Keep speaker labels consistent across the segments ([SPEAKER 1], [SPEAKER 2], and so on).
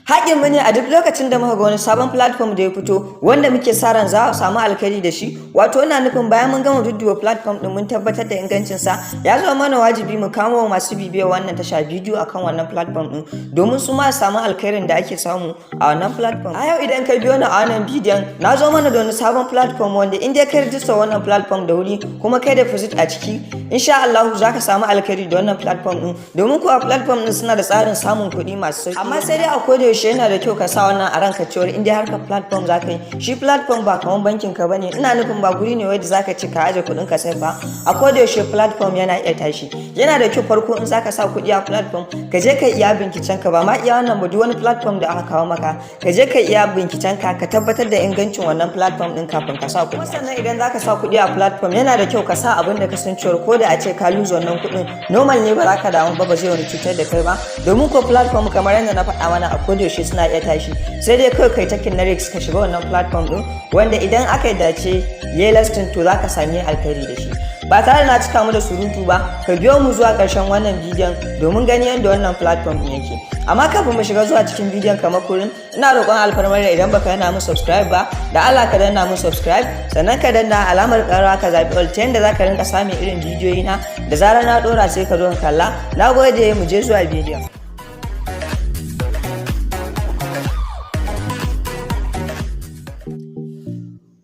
[SPEAKER 1] Haƙƙinmu ne a duk lokacin da muka ga wani sabon platform da ya fito wanda muke sa ran za a samu alkhairi da shi, wato ina nufin bayan mun gama dudduba platform din, mun tabbatar da ingancinsa, ya zama mana wajibi mu kamo wa masu bibiyar wannan tasha bidiyo akan wannan platform din, domin su ma samu alkhairin da ake samu a wannan platform. A yau, idan ka biyo ni a wannan bidiyon, na zo mana da wani sabon platform wanda in dai ka rijista wannan platform da wuri kuma kai deposit a ciki, insha Allah za ka samu alkhairi da wannan platform din, domin kuwa platform din suna da tsarin samun kuɗi masu sauki. Amma sai dai a koda yaushe yana da kyau ka sa wannan a ranka cewar in dai harkar platform za ka yi, shi platform ba kamar bankin ka bane. Ina nufin ba guri ne wanda zaka ci ka aje kuɗin ka sai ba. A koda yaushe platform yana iya tashi. Yana da kyau farko in zaka sa kuɗi a platform, ka je ka iya binciken ka. Ba ma iya wannan ba, duk wani platform da aka kawo maka, ka je ka iya binciken ka, ka tabbatar da ingancin wannan platform din kafin ka sa kuɗi. Sannan idan zaka sa kuɗi a platform, yana da kyau ka sa abin da ka san cewar ko da a ce ka lose wannan kuɗin, normal ne, ba za ka damu ba, ba zai wani cutar da kai ba, domin ko platform, kamar yadda na faɗa mana, a koda yaushe suna iya tashi. Sai dai kawai kai taking na risk ka shiga wannan platform din, wanda idan aka yi dace yayi lasting, to zaka sami alkhairi da shi. Ba tare da na cika mu da surutu ba, ka biyo mu zuwa ƙarshen wannan bidiyon domin gani yadda wannan platform din yake. Amma kafin mu shiga zuwa cikin bidiyon, kamar kullum ina roƙon alfarmar da idan baka yana mu subscribe ba, da Allah ka danna mu subscribe, sannan ka danna alamar ƙararrawa, ka zaɓi all, ta yadda zaka rinka samun irin bidiyoyi na da zarar na ɗora, sai ka zo ka kalla. Na gode, mu je zuwa bidiyon.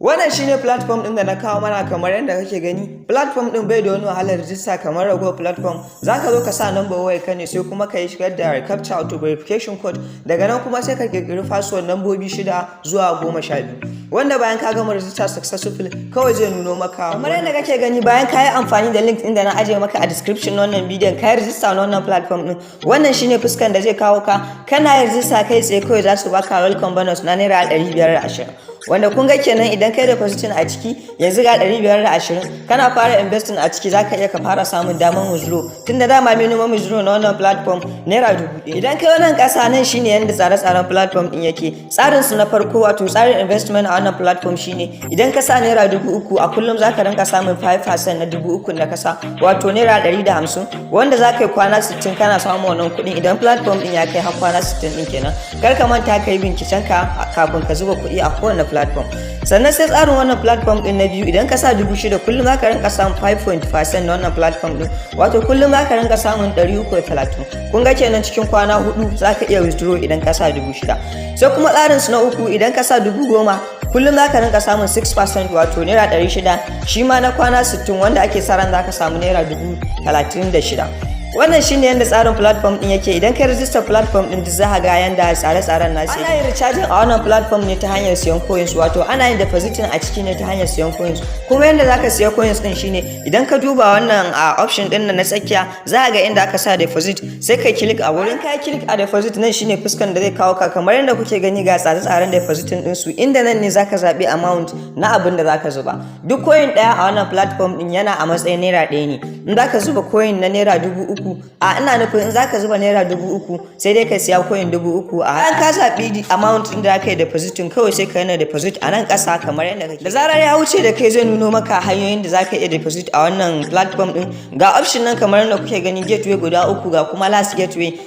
[SPEAKER 1] Wannan shine platform ɗin da na kawo mana. Kamar yadda kake gani, platform ɗin bai da wani wahalar rijista kamar ragowar platform. Zaka zo ka sa number wayar ka ne, sai kuma ka yi shigar da captcha auto verification code. Daga nan kuma sai ka kirkiri password, lambobi 6 zuwa 12, wanda bayan ka gama rijista successful, kawai zai nuno maka kamar yadda kake gani. Bayan ka yi amfani da link ɗin da na ajiye maka a description na wannan bidiyon, ka yi rijista na wannan platform ɗin, wannan shine fuskan da zai kawo ka. Kana yin rijista, kai tsaye kawai za su baka welcome bonus na ₦520, wanda kun ga kenan idan kai depositing a ciki yanzu, ga 520. Kana fara investing a ciki, zaka iya ka fara samun damar withdraw, tunda dama minimum withdraw na wannan platform ₦1,000. Idan kai wannan kasa, nan shine yanda tsare-tsaren platform din yake. Tsarin su na farko, wato tsarin investment a wannan platform, shine idan ka sa ₦3,000, a kullum zaka rinka samun 5% na 3,000 da ka sa, wato ₦150, wanda zaka yi kwana 60 kana samun wannan kuɗin, idan platform din ya kai har kwana 60 din kenan. Kar ka manta ka yi binciken ka kafin ka zuba kuɗi a kowane platform. Sannan sai tsarin wannan platform din na biyu: idan ka sa 6,000, kullum zaka rinka samun 5.5% na wannan platform din, wato kullum zaka rinka samun 330. Kun ga kenan cikin kwana 4 zaka iya withdraw idan ka sa 6,000. Sai kuma tsarin su na uku: idan ka sa 10,000, kullum zaka rinka samun 6%, wato ₦600, shi ma na kwana 60, wanda ake sa ran zaka samu ₦36,000. Wannan shine yadda tsarin platform din yake. Idan ka register platform din, duk za ka ga yanda tsare-tsaren nasu. Ana yin recharging a wannan platform ne ta hanyar siyan coins, wato ana yin depositing a ciki ne ta hanyar siyan coins. Kuma yanda zaka siya coins din shine, idan ka duba wannan a option din na tsakiya, za ka ga inda aka sa deposit, sai ka click a wurin. Ka click a deposit, nan shine fuskan da zai kawo ka. Kamar yadda kuke gani, ga tsare-tsaren depositing din su, inda nan ne zaka zabi amount na abin da zaka zuba. Duk coin daya a wannan platform din yana a matsayin ₦1 ne. In zaka zuba coin na ₦3,000, a ina nufin in zaka zuba ₦3,000, sai dai ka siya coin 3,000. A bayan ka zaɓi amount din da aka yi depositing, kawai sai ka yana deposit a nan ƙasa kamar yadda kake. Da zarar ya wuce da kai, zai nuno maka hanyoyin da zaka iya deposit a wannan platform din. Ga option nan kamar yadda kuke gani, gateway guda uku. Ga kuma last gateway,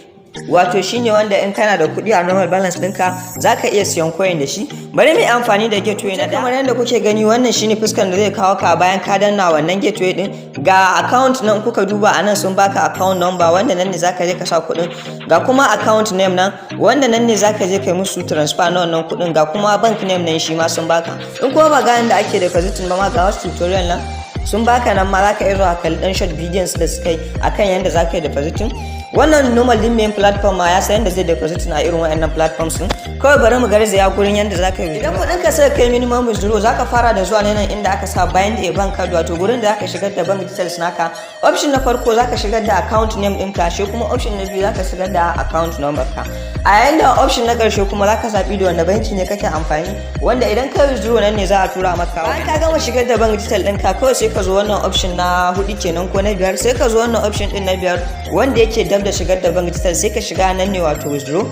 [SPEAKER 1] wato shine wanda in kana da kuɗi a normal balance ɗinka, za ka iya siyan coin da shi. Bari mu yi amfani da gateway na. Kamar yadda kuke gani, wannan shine fuskan da zai kawo ka bayan ka danna wannan gateway din. Ga account nan, kuka duba a nan sun baka account number, wanda nan ne zaka je ka sa kuɗin. Ga kuma account name nan, wanda nan ne zaka je kai musu transfer na wannan kuɗin. Ga kuma bank name nan, shi ma sun baka. In kuma ba ga da ake depositing ba ma, ga wasu tutorial nan sun baka. Nan ma zaka iya zuwa kalli dan short videos da suka yi akan yadda zaka yi depositing. Wannan normal din main platform ma ya san yadda zai deposit na irin wayannan platforms din. Kawai bari mu garzaya gurin yadda zaka yi. Idan kuɗin ka sai kai minimum withdraw, zaka fara da zuwa nan inda aka sa bind a bank card, wato gurin da zaka shigar da bank details naka. Option na farko, zaka shigar da account name ɗinka. Shi kuma option na biyu, zaka shigar da account number ka. A yayin da option na ƙarshe kuma, zaka zaɓi da wanda banki ne kake amfani, wanda idan ka withdraw, nan ne za a tura maka. Bayan ka gama shigar da bank detail ɗinka, kawai sai ka zo wannan option na hudu kenan ko na biyar. Sai ka zo wannan option ɗin na biyar, wanda yake dab da shigar da bank detail, sai ka shiga nan ne, wato withdraw.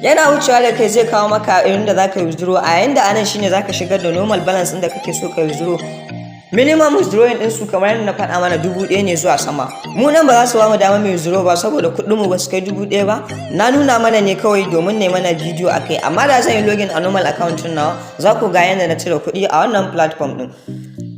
[SPEAKER 1] Yana wucewa da kai, zai kawo maka irin da zaka withdraw. A yayin da anan shine zaka shigar da normal balance ɗin da kake so ka withdraw. Minimum withdrawing din su, kamar yadda na faɗa mana, 1000 ne zuwa sama. Mu nan ba za su ba mu dama mai withdraw ba saboda kuɗin mu ba su kai 1000 ba. Na nuna mana ne kawai domin ne mana bidiyo akai, amma da zan yi login a normal account din nawa, za ku ga yadda na cire kuɗi a wannan platform din.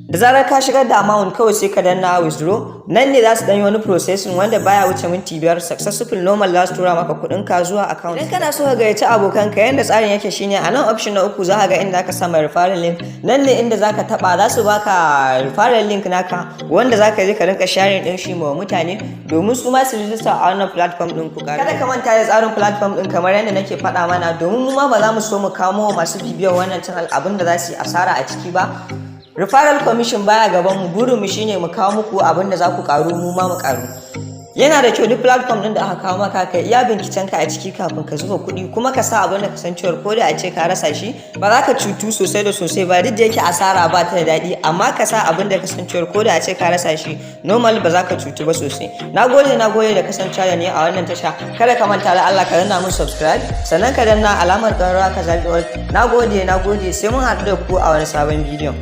[SPEAKER 1] Da zarar ka shigar da amount, kawai sai ka danna withdraw. Nan ne za su yi wani processing wanda baya wuce minti 5. Successful, normal za su tura maka kuɗin ka zuwa account. Idan kana so ka gayyaci abokanka, yanda tsarin yake shine, a nan option na uku za ka ga inda aka sa mai referral link. Nan ne inda zaka taba, za su baka referral link naka wanda zaka je ka rinka sharing din shi ma mutane domin su ma su register a wannan platform din ku. Kada ka manta da tsarin platform din, kamar yadda nake faɗa mana, domin mu ma ba za mu so mu kamo masu bibiyar wannan channel abin da za su yi asara a ciki ba. Referral commission baya gaban mu. Burin mu shine mu kawo muku abin da za ku karu, mu ma mu karu. Yana da kyau duk platform din da aka kawo maka, kai iya binciken ka a ciki kafin ka zuba kuɗi, kuma ka sa abin da ka san cewar ko da a ce ka rasa shi, ba za ka cutu sosai da sosai ba. Duk da yake asara ba ta da daɗi, amma ka sa abin da ka san cewar ko da a ce ka rasa shi, normal ba za ka cutu ba sosai. Na gode, na gode da kasancewa da ni a wannan tasha. Kada ka manta da Allah ka danna mun subscribe, sannan ka danna alamar ƙararrawa ka zaɓi all. Na gode, na gode. Sai mun haɗu da ku a wani sabon bidiyon.